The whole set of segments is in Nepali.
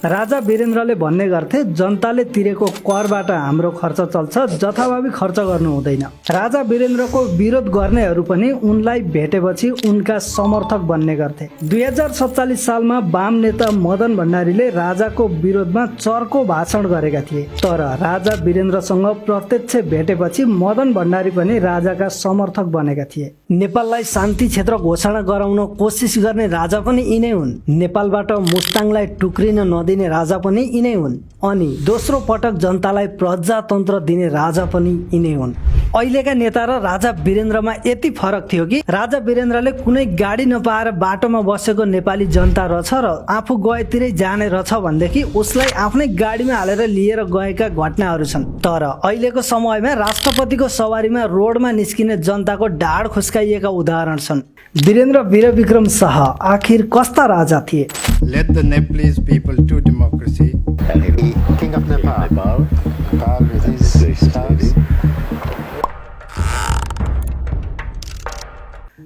राजा वीरेन्द्रले भन्ने गर्थे, जनताले तिरेको करबाट हाम्रो खर्च चल्छ, जथाभावी खर्च गर्नु हुँदैन। राजा वीरेन्द्रको विरोध गर्नेहरू पनि उनलाई भेटेपछि उनका समर्थक बन्ने गर्थे। 2047 सालमा वाम नेता मदन भण्डारीले राजाको विरोधमा चर्को भाषण गरेका थिए। तर राजा वीरेन्द्रसँग प्रत्यक्ष भेटेपछि मदन भण्डारी पनि राजाका समर्थक बनेका थिए। नेपाललाई शान्ति क्षेत्र घोषणा गराउन कोसिस गर्ने राजा पनि यिनै हुन्। नेपालबाट मुस्ताङलाई टुक्रिन नदिने राजा पनि यिनै हुन्। अनि दोस्रो पटक जनतालाई प्रजातन्त्र दिने राजा पनि यिनै हुन्। अहिलेका नेता र राजा वीरेन्द्रमा यति फरक थियो कि राजा वीरेन्द्रले कुनै गाडी नपाएर बाटोमा बसेको नेपाली जनता रहेछ र आफू गएतिरै जाने रहेछ भनेदेखि उसलाई आफ्नै गाडीमा हालेर लिएर गएका घटनाहरू छन्। तर अहिलेको समयमा राष्ट्रपतिको सवारीमा रोडमा निस्किने जनताको ढाड खुस्काइएका उदाहरण छन्। वीरेन्द्र वीरविक्रम शाह आखिर कस्ता राजा थिए? Let the Nepalese people to democracy. And he King of Nepal. Nepal with his stars.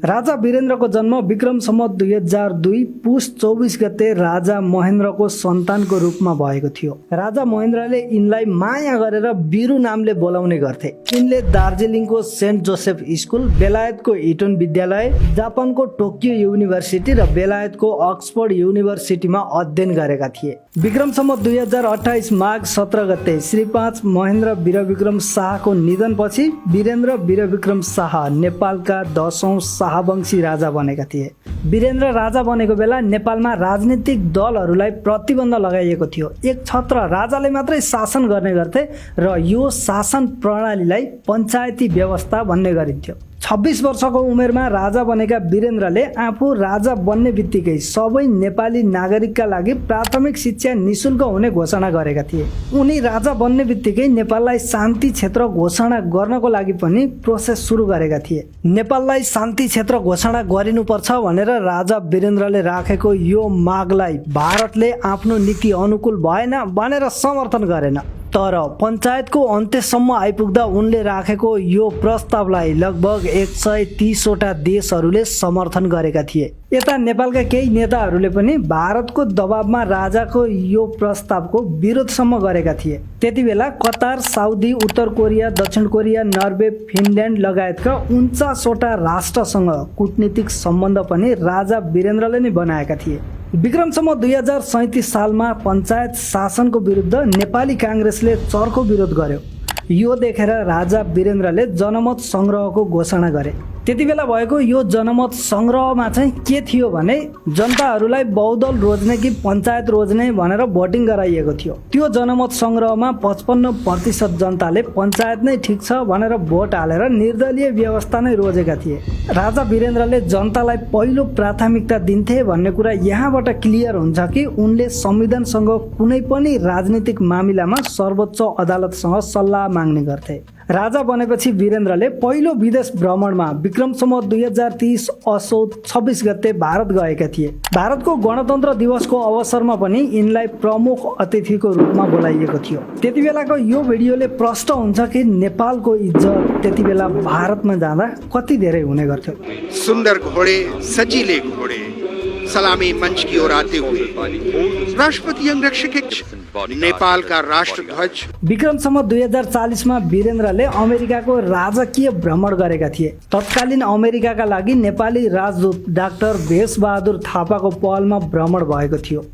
राजा वीरेन्द्रको जन्म विक्रम सम्वत 2002 पुस 24 गते राजा महेन्द्रको सन्तानको रूपमा भएको थियो। राजा महेन्द्रले यिनलाई माया गरेर वीरू नामले बोलाउने गर्थे। यिनले दार्जिलिङको सेन्ट जोसेफ स्कुल, बेलायतको इटन विद्यालय, जापानको टोकियो युनिभर्सिटी र बेलायतको अक्सफोर्ड युनिभर्सिटीमा अध्ययन गरेका थिए। विक्रम सम्वत 2028 माघ 17 गते श्री 5 महेन्द्र वीरविक्रम शाहको निधनपछि वीरेन्द्र वीरविक्रम शाह नेपालका 10औं शाहवंशी राजा बनेका थिए। वीरेन्द्र राजा बनेको बेला नेपालमा राजनीतिक दलहरूलाई प्रतिबन्ध लगाइएको थियो। एक छत्र राजाले मात्रै शासन गर्ने गर्थे र यो शासन प्रणालीलाई पञ्चायती व्यवस्था भन्ने गरिन्थ्यो। 26 वर्षको उमेरमा राजा बनेका वीरेन्द्रले आफू राजा बन्ने बित्तिकै सबै नेपाली नागरिकका लागि प्राथमिक शिक्षा निशुल्क हुने घोषणा गरेका थिए। उनी राजा बन्ने बित्तिकै नेपाललाई शान्ति क्षेत्र घोषणा गर्नको लागि पनि प्रोसेस सुरु गरेका थिए। नेपाललाई शान्ति क्षेत्र घोषणा गरिनुपर्छ भनेर राजा वीरेन्द्रले राखेको यो मागलाई भारतले आफ्नो नीति अनुकूल भएन भनेर समर्थन गरेन। तर पञ्चायतको अन्त्यसम्म आइपुग्दा उनले राखेको यो प्रस्तावलाई लगभग 130 वटा देशहरूले समर्थन गरेका थिए। यता नेपालका केही नेताहरूले पनि भारतको दबावमा राजाको यो प्रस्तावको विरोधसम्म गरेका थिए। त्यति बेला कतार, साउदी, उत्तर कोरिया, दक्षिण कोरिया, नर्वे, फिनल्यान्ड लगायतका 49 वटा राष्ट्रसँग कूटनीतिक सम्बन्ध पनि राजा वीरेन्द्रले नै बनाएका थिए। विक्रम सम्वत 2037 सालमा पञ्चायत शासनको विरुद्ध नेपाली काङ्ग्रेसले चर्को विरोध गर्यो। यो देखेर राजा वीरेन्द्रले जनमत सङ्ग्रहको घोषणा गरे। त्यति बेला भएको यो जनमत सङ्ग्रहमा चाहिँ के थियो भने जनताहरूलाई बहुदल रोज्ने कि पञ्चायत रोज्ने भनेर भोटिङ गराइएको थियो। त्यो जनमत सङ्ग्रहमा 55% जनताले पञ्चायत नै ठिक छ भनेर भोट हालेर निर्दलीय व्यवस्था नै रोजेका थिए। राजा वीरेन्द्रले जनतालाई पहिलो प्राथमिकता दिन्थे भन्ने कुरा यहाँबाट क्लियर हुन्छ कि उनले संविधानसँग कुनै पनि राजनीतिक मामिलामा सर्वोच्च अदालतसँग सल्लाह माग्ने गर्थे। राजा बनेपछि वीरेन्द्रले पहिलो विदेश भ्रमणमा विक्रम सम्वत 2030 असोज 26 गते भारत गएका थिए। भारतको गणतन्त्र दिवसको अवसरमा पनि यिनलाई प्रमुख अतिथिको रूपमा बोलाइएको थियो। त्यति बेलाको यो भिडियोले प्रष्ट हुन्छ कि नेपालको इज्जत त्यति बेला भारतमा जाँदा कति धेरै हुने गर्थ्यो। सुन्दर घोडे, सजिले घोडे सलामी मंच की ओर आते हुए राष्ट्रपति अंगरक्षक नेपाल का राष्ट्रध्वज। विक्रम सम्वत 2040 मा वीरेन्द्रले अमेरिकाको राजकीय भ्रमण गरेका थिए। तत्कालीन अमेरिकाका लागि नेपाली राजदूत डाक्टर भेषबहादुर थापाको पहलमा भ्रमण भएको थियो।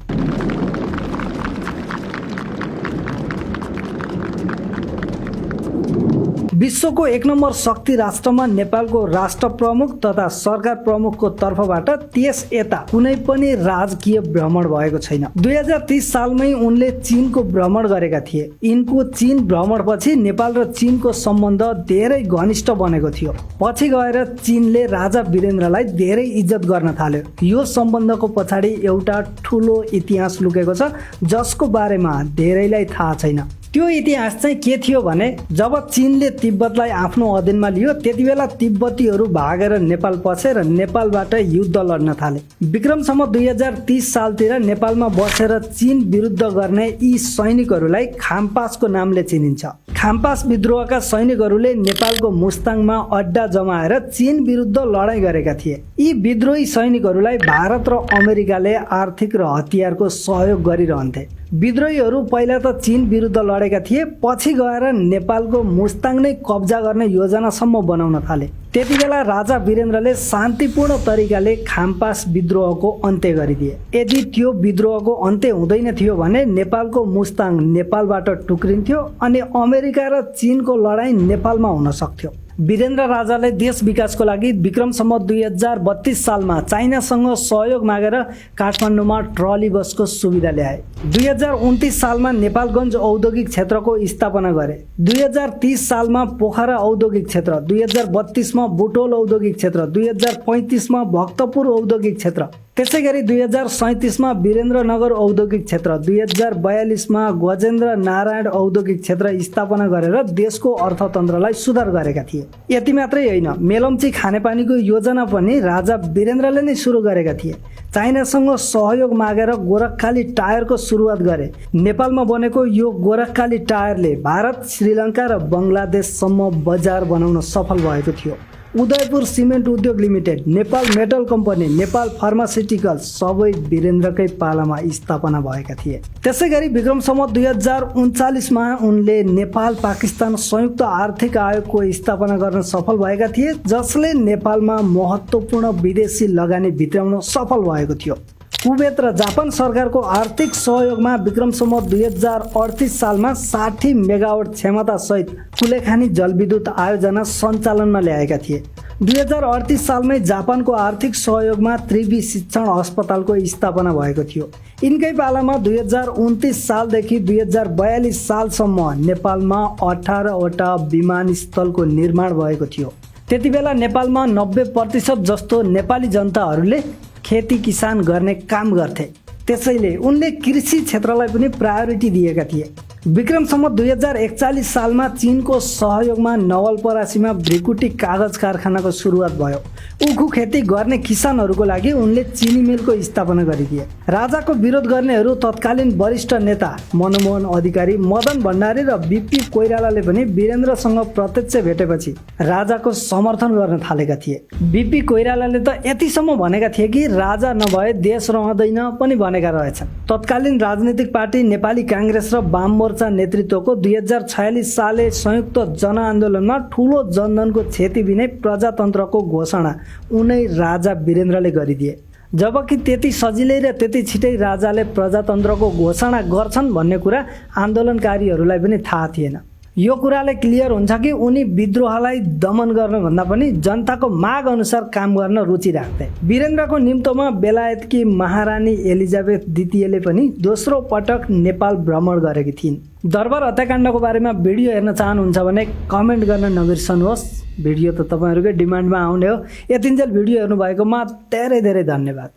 विश्वको 1 नम्बर शक्ति राष्ट्रमा नेपालको राष्ट्र प्रमुख तथा सरकार प्रमुखको तर्फबाट त्यस यता कुनै पनि राजकीय भ्रमण भएको छैन। 2030 सालमै उनले चीनको भ्रमण गरेका थिए। यिनको चीन भ्रमणपछि नेपाल र चीनको सम्बन्ध धेरै घनिष्ठ बनेको थियो। पछि गएर चीनले राजा वीरेन्द्रलाई धेरै इज्जत गर्न थाल्यो। यो सम्बन्धको पछाडि एउटा ठुलो इतिहास लुकेको छ जसको बारेमा धेरैलाई थाहा छैन। त्यो इतिहास चाहिँ के थियो भने जब चीनले तिब्बतलाई आफ्नो अधीनमा लियो त्यति बेला तिब्बतीहरू भागेर नेपाल पसे र नेपालबाट युद्ध लड्न थाले। विक्रम सम्वत 2030 सालतिर नेपालमा बसेर चीन विरुद्ध गर्ने यी सैनिकहरूलाई खामपासको नामले चिनिन्छ। खामपास विद्रोहका सैनिकहरूले नेपालको मुस्ताङमा अड्डा जमाएर चीन विरुद्ध लडाईँ गरेका थिए। यी विद्रोही सैनिकहरूलाई भारत र अमेरिकाले आर्थिक र हतियारको सहयोग गरिरहन्थे। विद्रोहीहरू पहिला त चीन विरुद्ध लडेका थिए, पछि गएर नेपालको मुस्ताङ नै कब्जा गर्ने योजनासम्म बनाउन थाले। त्यतिबेला राजा वीरेन्द्रले शान्तिपूर्ण तरिकाले खामपास विद्रोहको अन्त्य गरिदिए। यदि त्यो विद्रोहको अन्त्य हुँदैन थियो भने नेपालको मुस्ताङ नेपालबाट टुक्रिन्थ्यो अनि अमेरिका र चीनको लडाईँ नेपालमा हुन सक्थ्यो। वीरेन्द्र राजाले देश विकासको लागि विक्रम सम्वत 2032 सालमा चाइनासँग सहयोग मागेर काठमाडौँमा ट्रली बसको सुविधा ल्याए। 2029 सालमा नेपालगञ्ज औद्योगिक क्षेत्रको स्थापना गरे। 2030 सालमा पोखरा औद्योगिक क्षेत्र, 2032 मा बुटोल औद्योगिक क्षेत्र, 2035 मा भक्तपुर औद्योगिक क्षेत्र, त्यसैगरी 2037 मा वीरेन्द्रनगर औद्योगिक क्षेत्र, 2042 मा गजेन्द्र नारायण औद्योगिक क्षेत्र स्थापना गरेर देशको अर्थतन्त्रलाई सुधार गरेका थिए। यति मात्रै होइन, मेलम्ची खानेपानीको योजना पनि राजा वीरेन्द्रले नै सुरु गरेका थिए। चाइनासँग सहयोग मागेर गोरखकाली टायरको सुरुवात गरे। नेपालमा बनेको यो गोरखकाली टायरले भारत, श्रीलङ्का र बङ्गलादेशसम्म बजार बनाउन सफल भएको थियो। उदयपुर सिमेन्ट उद्योग limited, Nepal metal company, Nepal pharmaceuticals सबै वीरेन्द्रकै पालामा स्थापना भएका थिए। त्यसैगरी विक्रम सम्वत 2039 मा उनले नेपाल पाकिस्तान संयुक्त आर्थिक आयोगको स्थापना गर्न सफल भएका थिए, जसले नेपालमा महत्त्वपूर्ण विदेशी लगानी भित्राउन सफल भएको थियो। कुवेत र जापान सरकारको आर्थिक सहयोगमा विक्रम सम्वत 2038 सालमा 60 मेगावाट क्षमता सहित कुलेखानी जलविद्युत आयोजना सञ्चालनमा ल्याएका थिए। 2038 सालमै जापानको आर्थिक सहयोगमा त्रिवी शिक्षण अस्पतालको स्थापना भएको थियो। यिनकै पालामा 2029 सालदेखि 2042 सालसम्म नेपालमा 18वटा विमानस्थलको निर्माण भएको थियो। त्यतिबेला नेपालमा 90% जस्तो नेपाली जनताहरूले खेती किसान गर्ने काम गर्थे, त्यसैले उनले कृषि क्षेत्रलाई पनि प्रायोरिटी दिएका थिए। विक्रम सम्वत 2041 सालमा चीनको सहयोगमा नवलपरासीमा भ्रिकुटी कागज कारखानाको सुरुवात भयो। उखु खेती गर्ने किसानहरूको लागि उनले चिनी मिलको स्थापना गरिदिए। राजाको विरोध गर्नेहरू तत्कालीन वरिष्ठ नेता मनमोहन अधिकारी, मदन भण्डारी र बीपी कोइरालाले पनि वीरेन्द्रसँग प्रत्यक्ष भेटेपछि राजाको समर्थन गर्न थालेका थिए। बीपी कोइरालाले त यतिसम्म भनेका थिए कि राजा नभए देश रहँदैन पनि भनेका रहेछन्। तत्कालीन राजनीतिक पार्टी नेपाली काङ्ग्रेस र वाम मोर्चा नेतृत्वको 2046 साले संयुक्त जनआन्दोलनमा ठूलो जनधनको क्षति बिनै प्रजातन्त्रको घोषणा उनै राजा वीरेन्द्रले गरिदिए। जबकि त्यति सजिलै र त्यति छिटै राजाले प्रजातन्त्रको घोषणा गर्छन् भन्ने कुरा आन्दोलनकारीहरूलाई पनि थाहा थिएन। यो कुराले क्लियर हुन्छ कि उनी विद्रोहलाई दमन गर्नुभन्दा पनि जनताको माग अनुसार काम गर्न रुचि राख्थे। वीरेन्द्रको निम्तोमा बेलायतकी महारानी एलिजाबेथ द्वितीयले पनि दोस्रो पटक नेपाल भ्रमण गरेकी थिइन्। दरबार हत्याकाण्डको बारेमा भिडियो हेर्न चाहनुहुन्छ भने कमेन्ट गर्न नबिर्सनुहोस्। भिडियो त तपाईँहरूकै डिमान्डमा आउने हो। यतिन्जेल भिडियो हेर्नुभएकोमा धेरै धेरै धन्यवाद।